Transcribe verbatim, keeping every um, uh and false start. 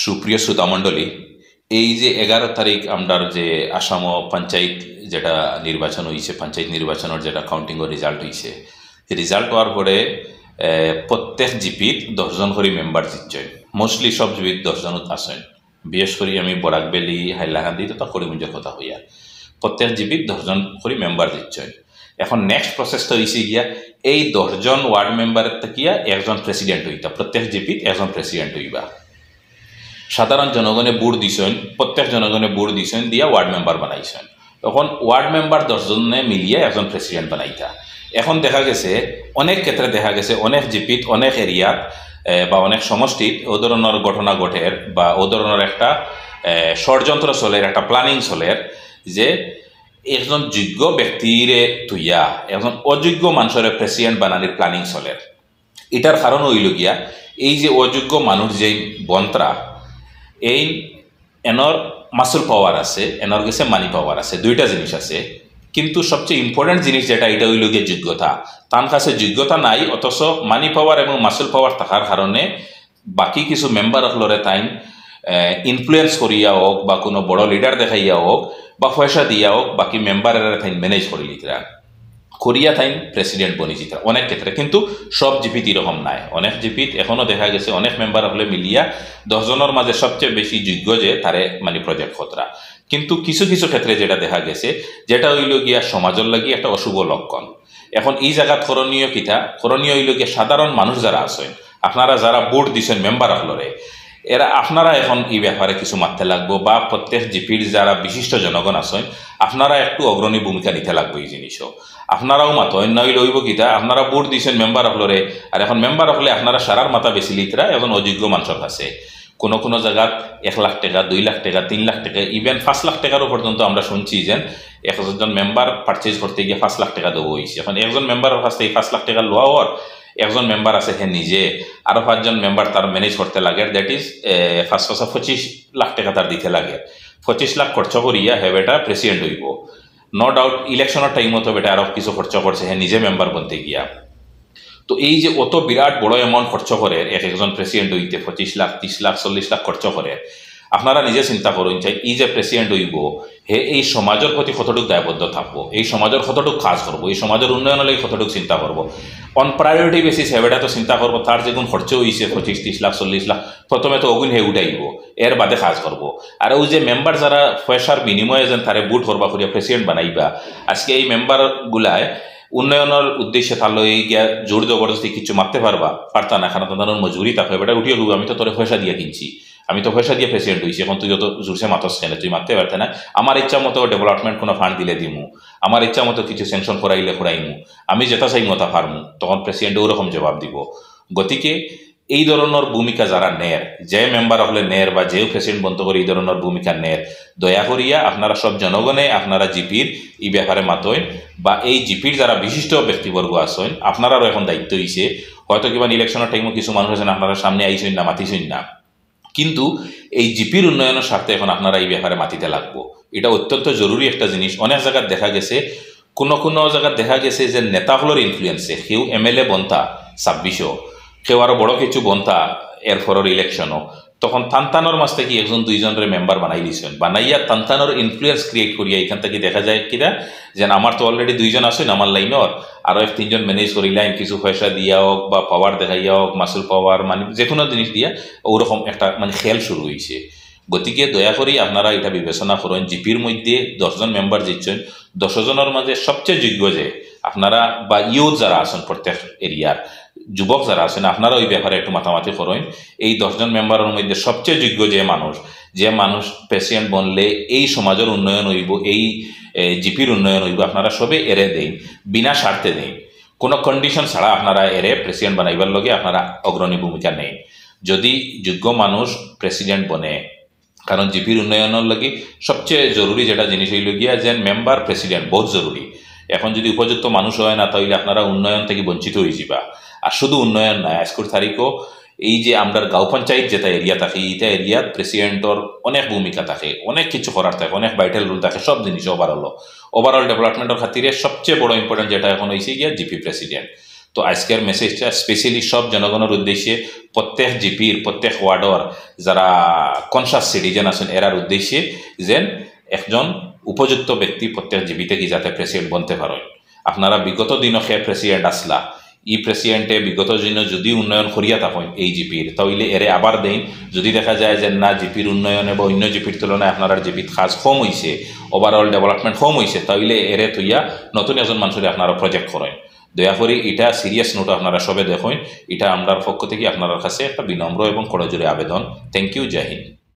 সুপ্রিয় শ্রোতামণ্ডলী, এই যে এগারো তারিখ আমরার যে আসামো পঞ্চায়েত যেটা নির্বাচন হইছে, পঞ্চায়েত নির্বাচনের যেটা কাউন্টিংর রেজাল্ট হইছে, রেজাল্ট হওয়ার পরে, এ, প্রত্যেক জিপিত দশ জন করে মেম্বার জিতছইন। মোস্টলি সব জিপিত দশ জন আছইন। বিশেষ করি আমি বরাক ভ্যালি, হাইলাকান্দি তথা করিমগঞ্জর কথা কইয়ার, প্রত্যেক জিপিত দশ জন করে মেম্বার জিতছইন। এখন নেক্সট প্রসেসটা হইছে গিয়া, এই দশ জন ওয়ার্ড মেম্বারের থাকিয়া একজন প্রেসিডেন্ট হইতা, প্রত্যেক জিপিত একজন প্রেসিডেন্ট হইবা। সাধারণ জনগণে ভোট দিছইন, প্রত্যেক জনগণে ভোট দিছইন, দিয়া ওয়ার্ড মেম্বার বানাইছইন। তখন ওয়ার্ড মেম্বার দশ জনে মিলিয়া একজন প্রেসিডেন্ট বানাইতা। এখন দেখা গেছে, অনেক ক্ষেত্রে দেখা গেছে, অনেক জিপিত, অনেক এরিয়াত, এ, বা অনেক সমষ্টিত ও ধরনের ঘটনা ঘটের বা ও ধরনের একটা, এ, ষড়যন্ত্র চলের, একটা প্ল্যানিং চলের, যে একজন যোগ্য ব্যক্তিরে তুইয়া একজন অযোগ্য মানুষরে প্রেসিডেন্ট বানানির প্ল্যানিং চলের। এটার কারণ হইল গিয়া, এই যে অযোগ্য মানুষ যেই বনতরা, এই এনর মাসল পাওয়ার আছে, এনর গেছে মানি পাওয়ার আছে, দুইটা জিনিস আছে। কিন্তু সবচেয়ে ইম্পর্টেন্ট জিনিস যেটা, এটা হইল গিয়া যোগ্যতা। তান কাছে যোগ্যতা নাই, অথচ মানি পাওয়ার এবং মাসল পাওয়ার থাকার কারণে বাকি কিছু মেম্বার অকলরে তাইন, এ, ইনফ্লুয়েন্স করিয়া হোক বা কোনো বড় লিডার দেখাইয়া হোক বা পয়সা দিয়া হোক, বাকি মেম্বাররে তাইন ম্যানেজ করি লিতরা, করিয়া তাইন প্রেসিডেন্ট বনি যিতরা অনেক ক্ষেত্রে। কিন্তু সব জিপিত এরকম নাই। অনেক জিপিত এখনো দেখা গেছে অনেক মেম্বার অকলে মিলিয়া দশ জনের মাঝে সবচেয়ে বেশি যোগ্য যে তারে মানে প্রজেক্ট করতরা। কিন্তু কিছু কিছু ক্ষেত্রে যেটা দেখা গেছে, যেটা হইল গিয়া সমাজের লাগি একটা অশুভ লক্ষণ। এখন এই জায়গাত করণীয় কিতা? করণীয় হইল গিয়া সাধারণ মানুষ যারা আছেন, আপনারা যারা ভোট দিছেন মেম্বার অকলরে, এরা আপনারা এখন এই ব্যাপারে কিছু মাততে লাগবো, বা প্রত্যেক জিপির যারা বিশিষ্ট জনগণ আছেন, আপনারা একটু অগ্রণী ভূমিকা নিতে লাগবো এই জিনিসও। আপনারাও মাতইন, না হইলে হইব কিতা? আপনারা ভোট দিছেন মেম্বার অকলরে, আর এখন মেম্বার অকলে আপনারা সারার মাথা বেশি লিতরা এখন অযোগ্য মানুষের কাছে। কোনো কোনো জায়গাত এক লাখ টাকা, দুই লাখ টাকা, তিন লাখ টাকা, ইভেন পাঁচ লাখ টাকারও পর্যন্ত আমরা শুনছি যে একজন মেম্বার পারচেজ করতে গিয়া পাঁচ লাখ টাকা দেওয়া হয়েছে। এখন একজন মেম্বারের কাছ থেকে পাঁচ লাখ টাকা লওয়া হওয়ার, একজন মেম্বার আছে হে নিজে, আরো পাঁচজন মেম্বার তার ম্যানেজ করতে লাগে, দ্যাট ইজ পাঁচ পাঁচা পঁচিশ লাখ টাকা তার দিতে লাগে। পঁচিশ লাখ খরচ করিয়া হে বেটা প্রেসিডেন্ট হইব। নো ডাউট ইলেকশনের টাইমও তো বেটা আরো কিছু খরচ করছে হে নিজে মেম্বার বনতে গিয়া। তো এই যে অত বিরাট বড় অ্যামাউন্ট খরচ করে এক একজন প্রেসিডেন্ট হইতে, পঁচিশ লাখ, তিরিশ লাখ, চল্লিশ লাখ খরচ করে, আপনারা নিজে চিন্তা করুন চাই, এই যে প্রেসিডেন্ট হইব, হে এই সমাজের প্রতি কতটুকু দায়বদ্ধ থাকবো, এই সমাজের কতটুকু কাজ করবো, এই সমাজের উন্নয়নের লাগি কতটুকু চিন্তা করবো। অন প্রায়োরিটি বেসিস হে বেটা তো চিন্তা করবো, তার যেগুন খরচ হইছে পঁচিশ, তিরিশ লাখ, চল্লিশ লাখ, প্রথমে তো ওগুন হে উঠাইব, এর বাদে কাজ করব। আর ওই যে মেম্বার যারা পয়সার বিনিময়ে যেন তারে ভোট করবা করিয়া প্রেসিডেন্ট বানাইবা, আজকে এই মেম্বার গুলায় উন্নয়নের উদ্দেশ্যে তার লগে গিয়া জোর জবরদস্তি কিছু মারতে পারবা, পারতা না, কারণ তাদের মজুরি থাকে, বেটা উঠিয়ে কইব, "আমি তো তোরে পয়সা দিয়া কিনছি, আমি তো পয়সা দিয়ে প্রেসিডেন্ট হইছি, এখন তুই অত জোরসে মাতস কেনে, তুই মারতে পারতে না, আমার ইচ্ছা মতো ডেভেলপমেন্ট কোনো ফান্ড দিলে দিমু, আমার ইচ্ছা মতো কিছু স্যাংশন করাইলে করাইমু, আমি যেটা চাই মতা পারমু।" তখন প্রেসিডেন্ট ওরকম জবাব দিব। গতিকে এই ধরনের ভূমিকা যারা নের, যে মেম্বার হলে নের বা যে প্রেসিডেন্ট বন্ধ করে এই ধরনের ভূমিকা নের, দয়া করিয়া আপনারা সব জনগণে আপনারা জিপির এই ব্যাপারে মাতইন, বা এই জিপির যারা বিশিষ্ট ব্যক্তিবর্গ আছেন, আপনারারও এখন দায়িত্ব হইছে। হয়তো কিবা ইলেকশনের টাইমও কিছু মানুষ আছেন, আপনারা সামনে আইছেন না, মাতিছেন না, কিন্তু এই জিপির উন্নয়নের স্বার্থে এখন আপনারা এই ব্যাপারে মাতিতে লাগবো। এটা অত্যন্ত জরুরি একটা জিনিস। অনেক জায়গায় দেখা গেছে, কোনো কোনো জায়গায় দেখা গেছে যে নেতা হলোর ইনফ্লুয়েন্সে কেউ এমএলএ বনতা ছাব্বিশও, কেউ আরো বড় কিছু বনতা এরপরের ইলেকশনও, তখন তানতানোর মাঝ থেকে একজন দুইজনরে মেম্বার বানাই দিছেন, বানাইয়া তানতানোর ইনফ্লুয়েন্স ক্রিয়েট করিয়া এখান থেকে দেখা যায় কিনা, যেন আমার তো অলরেডি দুইজন আছেন আমার লাইনর, আরো এক তিনজন ম্যানেজ করিলাইন, কিছু পয়সা দিয়া হোক বা পাওয়ার দেখাইয়া হোক, মাসুল পাওয়ার, মানে যে কোনো জিনিস দিয়া ওরকম একটা মানে খেল শুরু হইছে। গতিকে দয়া করি আপনারা এটা বিবেচনা করুন, জিপির মধ্যে দশ জন মেম্বার জিতছেন, দশ জনের মাঝে সবচেয়ে যোগ্য যে আপনারা বা ইউথ যারা আছেন প্রত্যেক এরিয়ার যুবক যারা আছেন, আপনারা ওই ব্যাপারে একটু মাতামাতি করুন। এই দশ জন মেম্বারের মধ্যে সবচেয়ে যোগ্য যে মানুষ, যে মানুষ প্রেসিডেন্ট বনলে এই সমাজের উন্নয়ন হইব, এই এ, জিপির উন্নয়ন হইব, আপনারা সবে এরে দেন, বিনা স্বার্থে দেন, কোনো কন্ডিশন ছাড়া আপনারা এরে প্রেসিডেন্ট বানাইবার লগে আপনারা অগ্রণী ভূমিকা নেন। যদি যোগ্য মানুষ প্রেসিডেন্ট বনে, কারণ জিপির উন্নয়নের লাগি সবচেয়ে জরুরি যেটা জিনিস হইল গিয়া যে মেম্বার প্রেসিডেন্ট বহুত জরুরি। এখন যদি উপযুক্ত মানুষ হয় না, তাহলে আপনারা উন্নয়ন থেকে বঞ্চিত হয়ে যাবা। আর শুধু উন্নয়ন নয়, আজকের তারিখও এই যে আমরা গাঁও পঞ্চায়েত যেটা এরিয়া থাকে, এটা এরিয়াত প্রেসিডেন্টর অনেক ভূমিকা থাকে, অনেক কিছু করার থাকে, অনেক ভাইটাল রোল থাকে, সব জিনিস ওভারঅল, ওভারঅল ডেভেলপমেন্টের খাতিরে সবচেয়ে বড় ইম্পর্টেন্ট যেটা এখন হয়েছে গিয়া জিপি প্রেসিডেন্ট। তো আজকের মেসেজটা স্পেশালি সব জনগণর উদ্দেশ্যে, প্রত্যেক জিপির, প্রত্যেক ওয়ার্ডর যারা কনশাস সিটিজেন আছেন, এরার উদ্দেশ্যে, যেন একজন উপযুক্ত ব্যক্তি প্রত্যেক জিপি থাকি যাতে প্রেসিডেন্ট বনতে পারেন। আপনারা বিগত দিনও কে প্রেসিডেন্ট আসলা, ই প্রেসিডেন্টে বিগত দিনও যদি উন্নয়ন করিয়া থাকেন এই জিপির, তাইলে এরে আবার দেইন। যদি দেখা যায় যে না, জিপির উন্নয়নে বা অন্য জিপির তুলনায় আপনারার জিপিত কাজ কম হইছে, ওভারঅল ডেভেলপমেন্ট কম হইছে, তাইলে এরে থইয়া নতুন একজন মানুষরে আপনারা প্রজেক্ট করেন। দয়া করি এটা সিরিয়াস নোট আপনারা সবে দেখেন, এটা আমরার পক্ষ থাকি আপনারার কাছে একটা বিনম্র এবং করজোড়ে আবেদন। থ্যাংক ইউ, জয় হিন্দ।